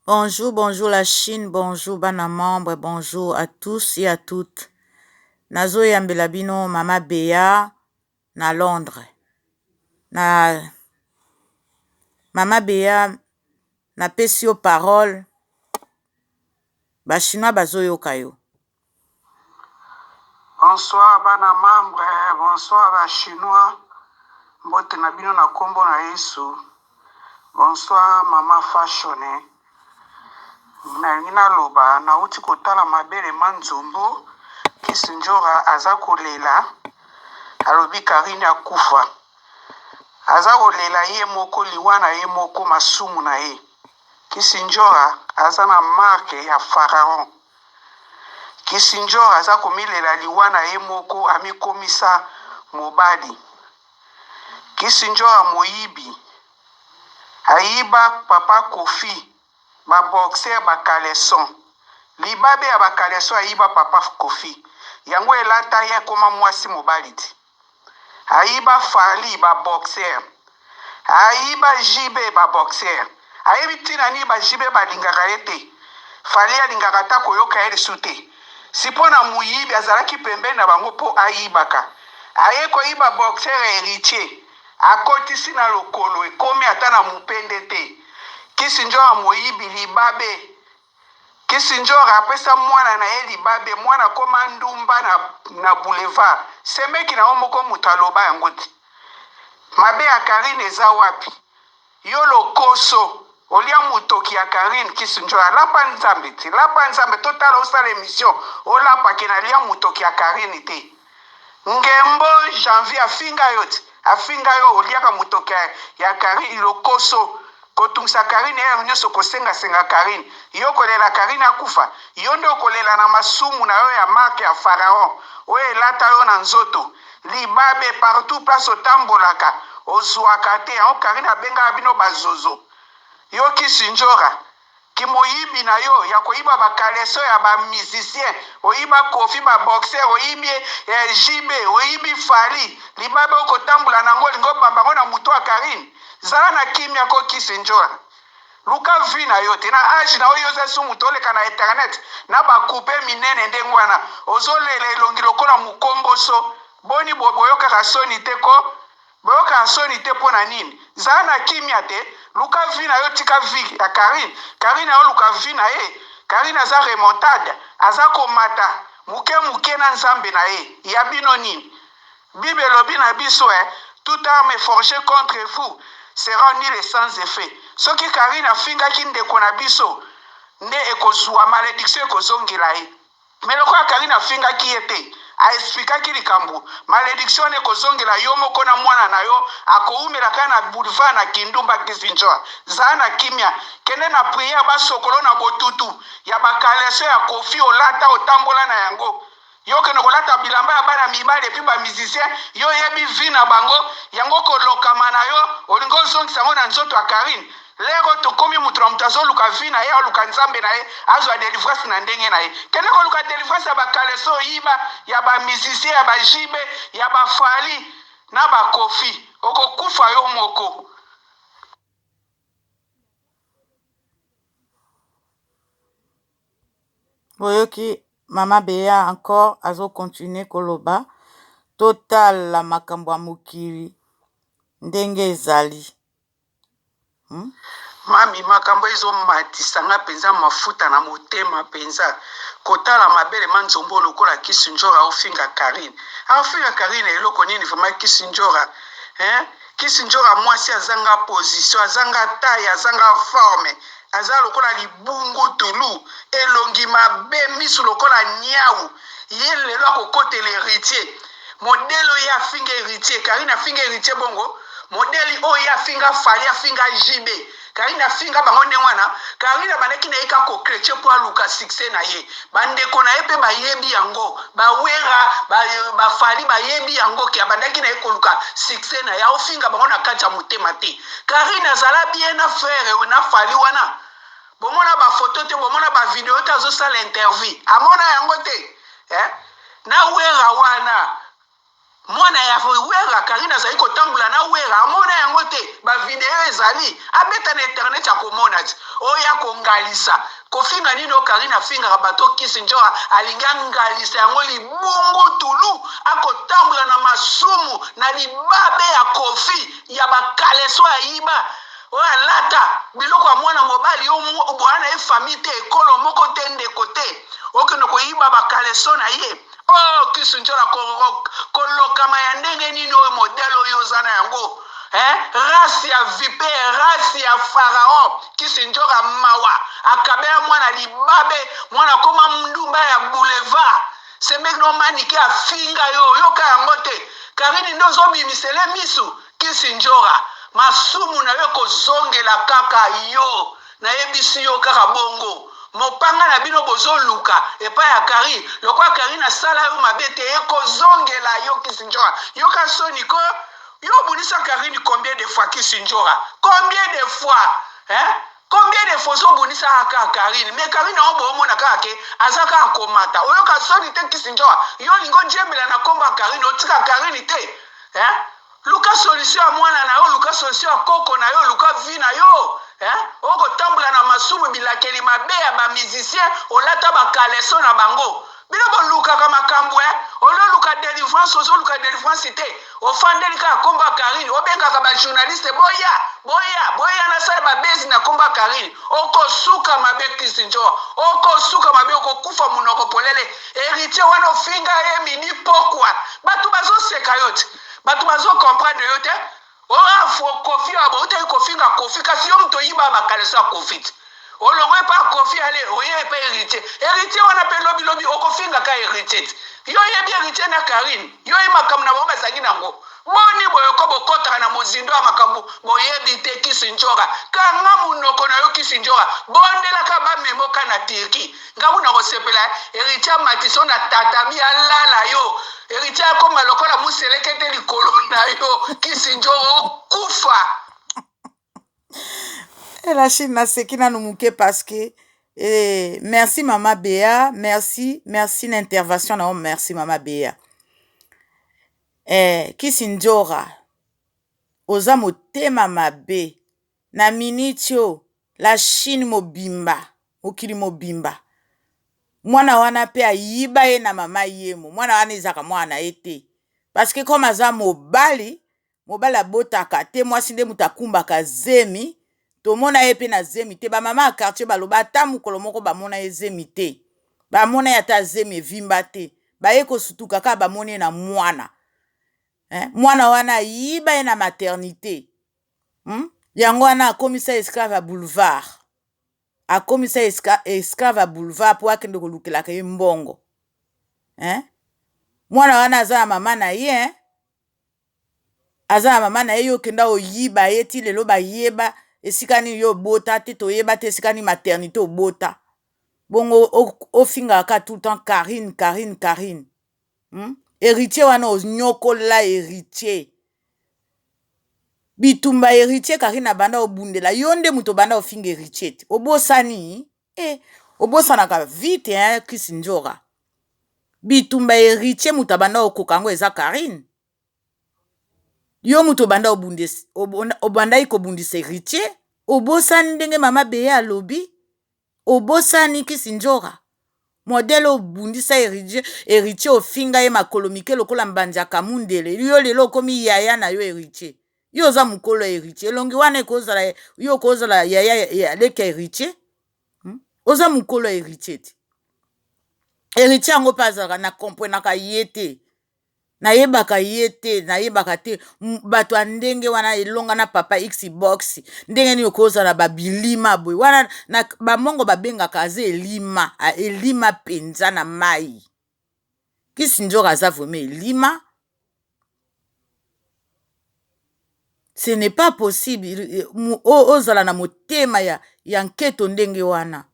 Bonjour, bonjour la Chine, bonjour bana membre, bonjour à tous et à toutes. Nazoyambela bino mama Bea na Londres. Na mama Bea napesi yo parole, ba chinois bazoyoka yo. Bonsoir bana membre, bonsoir ba chinois. Mbote na bino na kombo na Yesu. Bonsoir mama Fashion. Nalingi naloba, nauti kotala mabele ma nzombo, Kissindjora aza kolela, alobi Carine akufa. Aza kolela ye moko liwa na ye moko masumu na ye. Kissindjora aza na marque ya pharaon. Kissindjora aza komilela liwa na ye moko amikomisa mobali. Kissindjora moyibi ayiba papa Koffi ba boxer ba caleçon libabe ya ba caleçon ayiba papa Koffi yango elata ye akoma mwasi mobali ti ayiba Fally ba boxer ayiba JB ba boxer ayebi ntina nini ba JB balingaka ye te Fally alingaka ata koyoka ye lisusu te si mpo na moyibi azalaki pembeni na bango mpo ayibaka aye koyiba boxer ya Heritier akotisi na lokolo ekomi ata na mupende te Kissindjora moyibi libabe Kissindjora apesa mwana na ye libabe mwana akoma ndumba na, na boulevard semeki na yo moko moto aloba yango te mabe ya Carine eza wapi yo lokoso olia motoki ya Carine Kissindjora lapa nzambe te lapa nzambe totala osala emission olapa ke nalia motoki ya Carine te ngembo janvier afinga yo te afinga yo oliaka motoki ya, ya Carine lokoso kotungisa Carine heure nyonso kosengasenga Carine yo kolela Carine akufa yo nde okolela na masumu na yo ya marque ya pharaon oyo elata yo na nzoto libabe partout place otambolaka ozwaka te yango Carine abengaka bino bazozo yo Kissindjora kimoyibi na yo ya koyiba ba caleçon ya ba musicien oyiba Koffi ba boxer oyibi eh, JB oyibi Fally libabe okotambola nango olingi obamba yango na motu ya Carine zala na kimia ko Kissindjora luka vie na yo te na age na oyo oza su moto oleka na internet na bakupe minene ndenge wana ozolela elongi lokola mokomboso boni boye boyokaka soni te ko boyokaka soni te mpo na nini zala na kimia te luka vie na yo tika vie ya Carine Carine aoluka vie na ye Carine aza remontade aza komata moke moke na nzambe na ye ya bino nini bible elobi na biso eh, toute arme forgée contre vous sera nulle et sans effet soki Carine afingaki ndeko na biso nde ekozwa malédiction ekozongela ye me lokola Carine afingaki ye te aexplikaki likambo malédiction wana ekozongela yo moko na mwana na yo akowumela kaka na boulevard na kindumba Kissindjora zala na kimia kende na prière basokolo na botutu ya bacaleçon ya Koffi olata otambola na yango yo okende kolata bilamba ya bana mibali et puis bamusicien yo oyebi vie na bango yango kolokama na yo olingi ozongisa yango na nzoto ya Carine lero tokomi moto na moto azoluka vie na ye aluka nzambe na ye azwa délivrance na ndenge na ye kende koluka délivrance ya bacaleçon oyiba ya bamusicien ya baJB ya baFally na baKoffi okokufa yo moko. Boyoki mama Bea encore azocontinuer koloba totala makambo ya mokili ndenge ezali Mami makambo ezomatisa nga mpenza mafuta na motema mpenza kotala mabele ma nzombo lokola Kissindjora aofinga Carine aofinga Carine eloko nini vraiment Kissindjora hein? Kissindjora mwasi azanga position azanga taille azanga forme aza lokola libungutulu elongi mabe misu lokola niau ye lelo akokotela héritier modèle oyo ye afinga héritier Carine afinga héritier bongo modèle oyo ye afinga Fally afinga JB Carine afinga bango ndenge wana Carine abandaki na ye kaka kochrétien mpo aluka succès na ye bandeko na ye mpe bayebi yango baWerra baFally bayebi yango ke abandaki na ye koluka succès na ye aofinga bango na kati ya motema te Carine azala bien na frère na Fally wana bomona bafoto te bomona bavideo te azosala interview amona yango te eh? Na Werra wana. Mwana ya werra carine azali kotambola na werra amona yango te ba video ezali abeta na internet akomona ti oya kongalisa kofinga nini oyo carine afingaka bato kisi ndjora alingi angalisa yango libungu tulu akotambola na masumu na libabe ya kofi ya ba caleçon ayiba oyo alata biloko ya mwana mobali yo boya na ye famille te ekolo moko te ndeko te okende koyiba ba caleçon na ye Oh Kisindjora kolokama ya ndenge nini oyo modèle oyo oza na yango hein? Race ya vipère, race ya pharaon. Kisindjora mawa akabela mwana libabe, mwana akoma ndumba ya boulevard. Semeki no manike afinga yo, oyoka yango te. Karine nde ozobimisele misu. Kisindjora masumu na yo ekozongela kaka yo. Nayebisi yo kaka bongo. Mopanga na bino bozoluka epai ya Carine lokola Carine asala yo mabe te ekozongela yo Kisindjora yoka soni ko yo obundisa Carine combien de fois Kisindjora combien de fois hein combien de fois ozobundisa kaka Carine mais Carine yango boomona kaka ke aza kaka komata oyoka soni te Kisindjora yo olingi ojembela na kombo ya Carine otika Carine te hein Luka solution ya mwana na yo, luka solution ya koko na yo, luka vie na yo hein? Oko tambola na masumu bilakeli mabe ya ba musiciens, olata ba caleçon na bango. Bino bolukaka makambu hein? Olo luka delivrance, ozo luka delivrance te. Ofandeli kaka kombo ya Carine, obengaka ba journaliste boya, boya, boya nasala ba buzz na kombo ya Carine. Okosuka mabe Kisindjora, okosuka mabe, okokufa munoko polele. Heritier wana ofinga ye midi pokwa, batu bazoseka yo te. Batu bazo comprendre yo te. Oyo afro Koffi oyo bowutaki kofinga Koffi kasi yo moto oyiba ba caleçon ya Koffi te. Olongwe epa Koffi ale oye epa Heritier. Heritier wana pe lobi lobi okofinga ka Heritier te. Yo oyebi Heritier na Carine? Yo oyebi makambo na bango bazalaki na yango? Boni boye ko bokotaka na mozindo ya makambo boyebi te Kisi Ndjora. Kanga munoko na yo Kisi Ndjora. Bondelaka ba memo ka na Turquie. Nga kuna kosepela Heritier amatisa yo na tatami alala yo Heritier akoma lokola muselekete likolo na yo kisi njo okufa. Eh, la Chine naseki nanu moke parce que eh, merci mama Bea, merci, merci na intervention na yo, merci mama Bea. Eh, kisi ndjora oza motema mabe na minute oyo la Chine mobimba mokili mobimba mwana wana pe ayiba ye na mama yemo mwana wana ezalaka mwana na ye te parce que comme aza mobali mobali abotaka te mwasi nde moto akumbaka zemi tomona ye pe na zemi te bamama ya quartier baloba ata mokolo moko bamona ye zemi te bamona ye ata zemi evimba te baye kosutuka kaka bamoni ye na mwana eh? mwana wana ayiba ye na maternité hmm? Yango wana akomisa esclave ya boulevard akomisa esclave ya boulevard mpo akende kolukelaka ye mbongo hein? Mwana wana aza na mama na ye hein? Aza na mama na ye, yo okenda oyiba ye ti lelo bayeba esika nini yo obota te, toyeba te esika nini maternité obota bongo ofingaka kaka tout le temps Carine Carine Carine hmm? Héritier wana onyokola héritier bitumba héritier Carine abanda obundela yo nde moto obanda ofinga héritier te obosani eh, obosanaka vite hein, Chris Ndjora bitumba héritier moto abanda okoka yango eza Carine yo moto obanda obandaki kobundisa héritier obosani ndenge mama Beye alobi obosani Kisi Ndjora modèle obundisa héritier héritier ofinga ye makolo mike lokola mbanzi ya kamundele yo lelo okomi yaya na yo héritier yo oza mokolo ya héritier elongi wana ekozala yo okozala yaya ya leki ya héritier hmm? Oza mokolo ya héritier te héritier yango mpe azalaka na comprenaka ye te nayebaka ye te nayebaka te bato ya ndenge wana elonga na papa xbox ndenge nini okozala babilima boye wana na bamongo babengaka aza elima elima mpenza na mai Kisi Ndjora aza vraiment elima ce n'est pas possible ozala na motema ya, ya nketo ndenge wana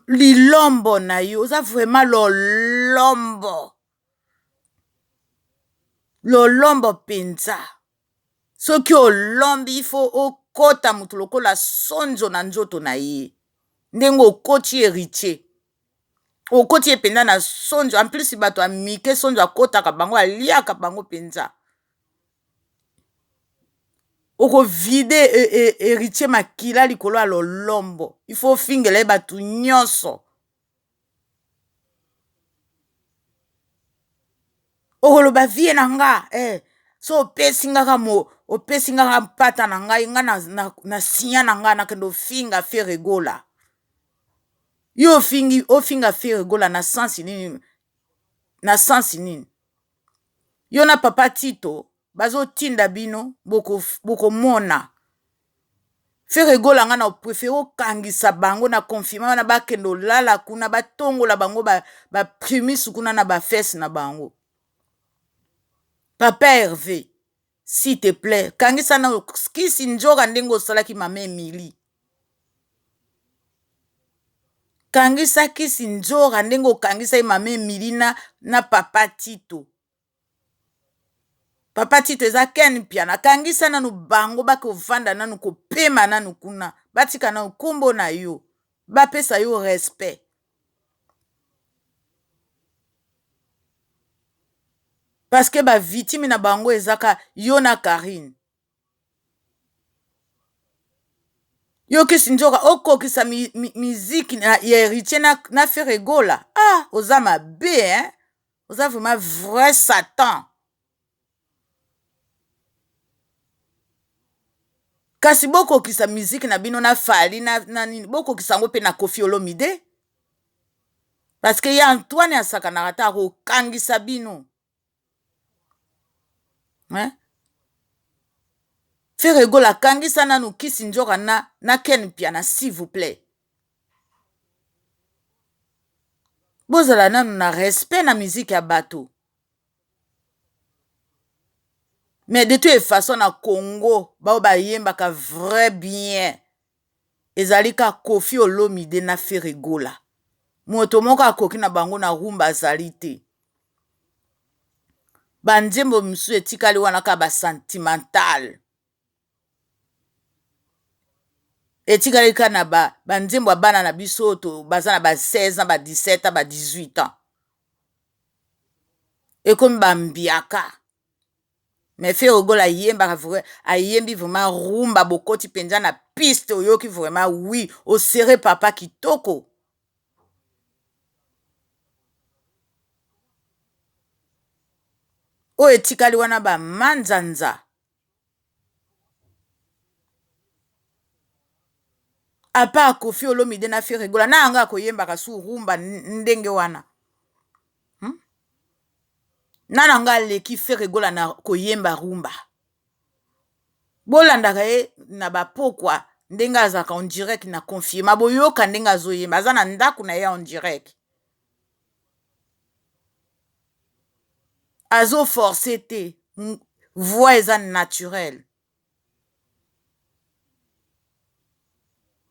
lilombo na yo oza vraiment lolombo lolombo mpenza soki olombi ifo okota moto lokola sonzo na nzoto na ye ndenge okoti héritier. Okoti ye mpenza na sonzo, en plus bato ya mike sonzo akotaka bango, aliaka bango mpenza. Okovide Heritier makila likolo ya lolombo, il faut ofingela ye bato nyonso. Okoloba vie na nga eh, so opesi nga ka mo opesi nga ka mpata na ngai nga na, na, na sinya na nga nakende ofinga Ferre Gola. Yo ofingi ofinga Ferre Gola na sens nini? Na sens nini? Yo na papa Tito bazotinda bino bokomona boko Ferre Gola nga na prefere okangisa bango na confirma wana bakende olala kuna batongola bango ba, ba primus kuna na ba fesse na bango. Papa Herve s'il te plait kangisa na kisi njoka ndenge osalaki mama Emilie. Kangisa kisi njoka ndenge okangisaki mama Emilie na, na papa Tito. Papa Tito eza Ken Mpiana kangisa nanu bango bakovanda nanu kopema nanu kuna batika nanu kombo na yo bapesa yo respect. Parce que ba victime na bango ezaka yo na Carine. Yo kisi nzoka okokisa mi, mi, miziki na, ya Heritier na, na Ferre Gola. Ah, oza mabe hein. Oza vraiment vrai satan. Kasi bokokisa miziki na bino na Fally na, na nini bokokisa yango mpe na Koffi Olomide parce que ye Antoine asakanaka te akokangisa bino hein? Ferre Gola kangisa nanu kisi nzoka na, na Ken Mpiana s'il vous plaît. Bozala nanu na respect na musique ya bato. Mais de toute façon na Congo bao bayembaka vrai bien ezali ka Koffi Olomide na Ferre Gola. Moto moko akoki na bango na rumba azali te. Ba nzembo misusu etikali wana ka ba sentimental. Etikali kaka na ba ba nzembo ya bana na biso oyo baza na ba 16 ans ba 17 ans ba 18 ans. Ekomi ba mbiaka. Mais Ferre Gola ayembaka vrai ayembi vraiment rumba bokoti penza na piste oyoki vraiment oui osere papa kitoko. Oyo etikali wana ba manzanza. A part Koffi Olomide na Ferre Gola na yanga akoyembaka su rumba ndenge wana hmm? Na nanga aleki Ferre Gola na koyemba rumba. Bolandaka ye na ba pokwa ndenge azalaka en direct na confirma boyoka ndenge azoyemba aza na ndako na ye en direct. Azo force te voix eza naturel.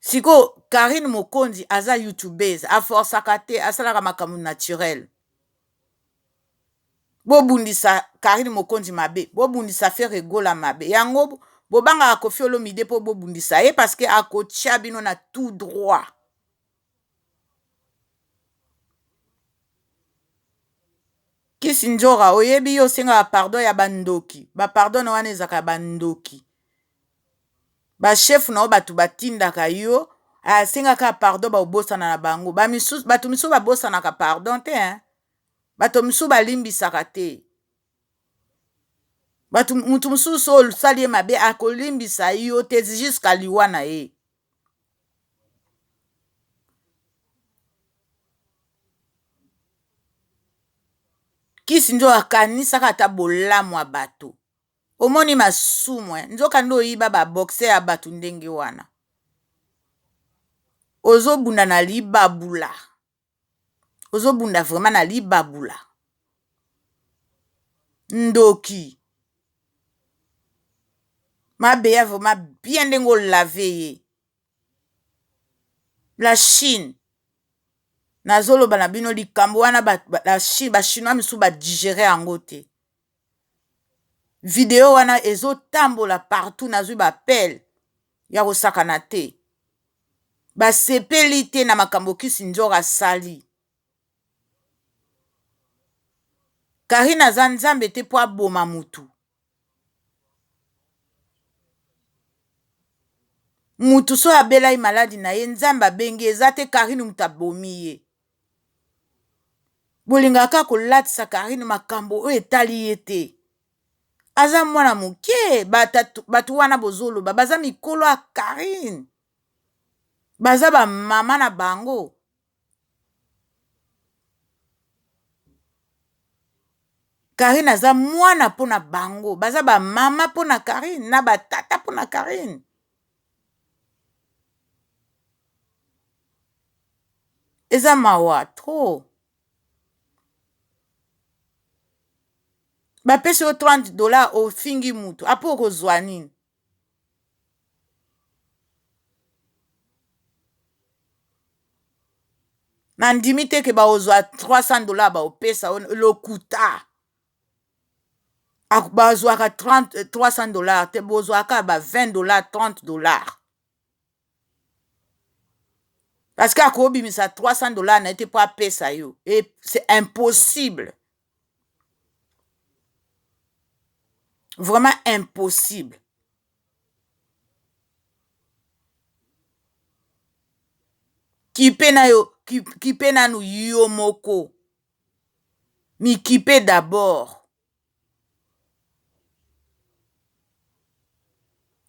Sikoyo Carine Mokonzi aza youtubeuse a forcaka te asalaka makambo naturel. Bobundisa Carine Mokonzi mabe, bobundisa Ferre Gola mabe. Yango bobangaka Koffi Olomide po bobundisa ye parce que akotia bino na tout droit. Kisi ndjora oyebi yo osengaka pardon ya ba ndoki ba pardon na wana ezalaka ya ba ndoki ba chef na yo batu batindaka yo asengaka pardon ba obosana na bango ba misusu batu misusu babosanaka pardon te hein bato misusu balimbisaka te bato mutu mosusu oyo osali ye mabe akolimbisa yo te jusqu'à liwa na ye. Kisi nzoka akanisaka ata bolamu ya bato. Omoni masumu eh? Nzoka nde oyiba ba boxer ya bato ndenge wana. Ozobunda na libabula. Ozobunda vraiment na libabula. Ndoki. Mabeya vraiment bien ndenge olave ye. La Chine nazoloba na bino likambo wana ba, ba, la Chine, ba chinois misusu ba digere yango te. Video wana ezotambola partout, nazwi ba appel ya kosakana te. Basepeli te na makambo Kisi Nzora asali. Carine aza nzambe te po aboma mutu. Mutu soki abelaki maladi na ye nzambe abengi eza te Carine mutu abomi ye. Bolingaka kaka kolatisa Carine makambo oyo etali ye te. Aza mwana moke bato wana bozoloba baza mikolo ya Carine. Baza ba mama na bango. Carine aza mwana mpo na bango baza ba mama mpo na Carine na ba tata mpo na Carine. Eza mawa trop. Bapesi yo 30 dollars ofingi mutu apres okozwa nini? Nandimi te ke bakozwa 300 dollars baopesa yo lokuta. Bazwaka 30 300 dollars te bozwaka ba 20 dollars 30 dollars. Parce que akobimisa 300 dollars na ye te mpo apesa yo. Et c'est impossible. Vraiment impossible. Kipe na yo, kipe nanu yo moko. Mikipe d'abord.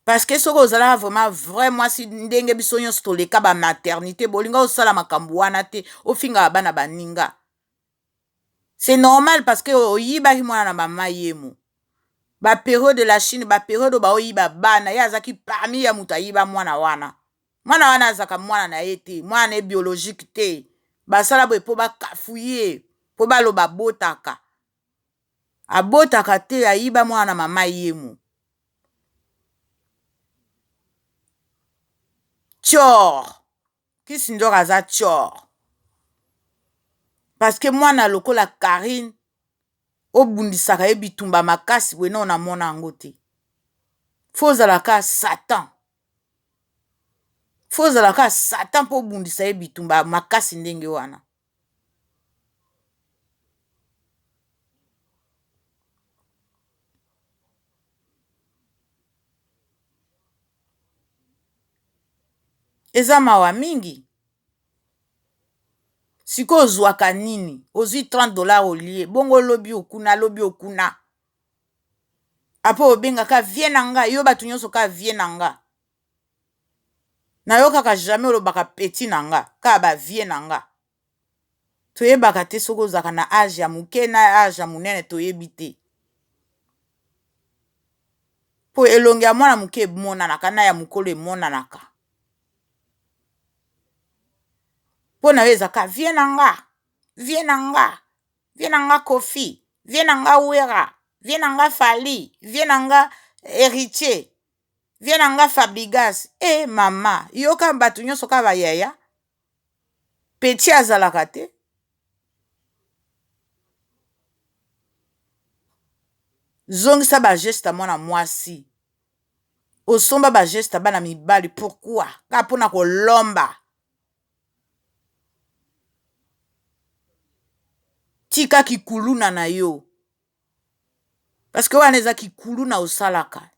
Parce que soki ozalaka vraiment vrai mwasi ndenge biso nyonso toleka ba maternité bolinga osala makambo wana te ofingaka bana baninga. C'est normal parce que oyibaki mwana na mama yemo. Ba periode de la Chine, ba periode ba oyiba bana, ye azaki parmi ya moto ayiba mwana wana. Mwana wana azaka mwana na ye te, mwana na ye biologique te. Basala boye po bakafuye, po baloba botaka. Abotaka te, ayiba mwana na mama yemo. Tshor. Kissindjora aza tshor. Parce que mwana lokola Carine obundisaka ye bitumba makasi boye nao namona yango te. Faut ozala ka Satan. Faut ozala ka Satan po obundisa ye bitumba makasi ndenge wana. Eza mawa mingi. Sikoyo ozwaka nini? Ozwi 30 dollars olie, bongo lobi okuna, lobi okuna. Apres obengaka vie na nga, yo bato nyonso ka vie na nga. Nayokaka jamais olobaka petit na nga, kaka ba vie na nga. Toyebaka te soki ozalaka na age ya moke na age ya monene toyebi te. Po elongi ya mwana moke emonanaka na ya mokolo emonanaka. Po na yo ezalaka vie na nga, vie na nga, vie na nga Koffi, vie na nga Werra, vie na nga Fally, vie na nga Heritier, vie na nga Fabrigas. Eh mama, yoka bato nyonso kaka ba yaya. Petit azalaka te. Zongisa ba geste ya mwana mwasi. Osomba ba geste ya bana mibali pourquoi? Kaka mpona kolomba. Tika kikuluna na yo. Parce que wana eza kikuluna osalaka.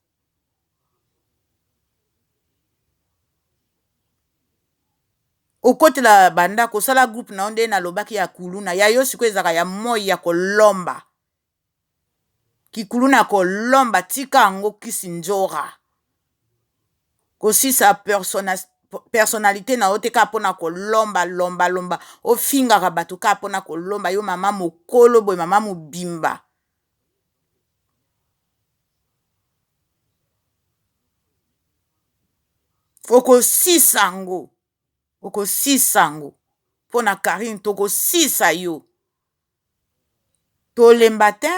Okotela bandako osala groupe na yo nde nalobaki ya kuluna ya yo sikoyo ezalaka ya moi ya kolomba. Kikuluna ya kolomba tika yango kisi ndjora. Kosisa personnalité na yo te kaka mpona kolomba lomba lomba ofingaka bato kaka mpona kolomba yo mama mokolo boye mama mobimba. Okosisa yango okosisa yango mpona Carine tokosisa yo tolemba te.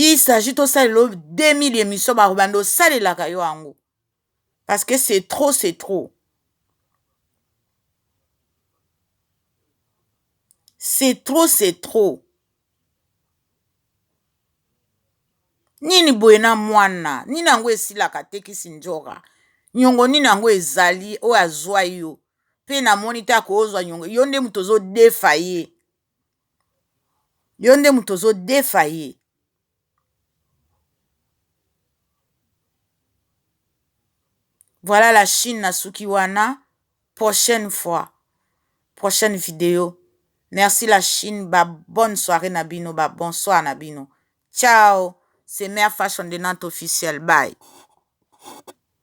Il s'agit tosalela yo 2000 émission bakobanda osalelaka yo yango parce que c'est trop, c'est trop, c'est trop, c'est trop. Nini boye na mwana nini yango esilaka te kisi ndjora nyongo nini yango ezali oyo azwa yo mpe namoni te akozwa nyongo yo nde moto ozodefa ye. Yo nde moto ozodefa ye. Voilà la Chine na suki wana. Prochaine fois. Prochaine vidéo. Merci la Chine. Ba bonne soirée na bino. Ba bonsoir na bino. Ciao. C'est Mère Fashion de Nantes officiel. Bye.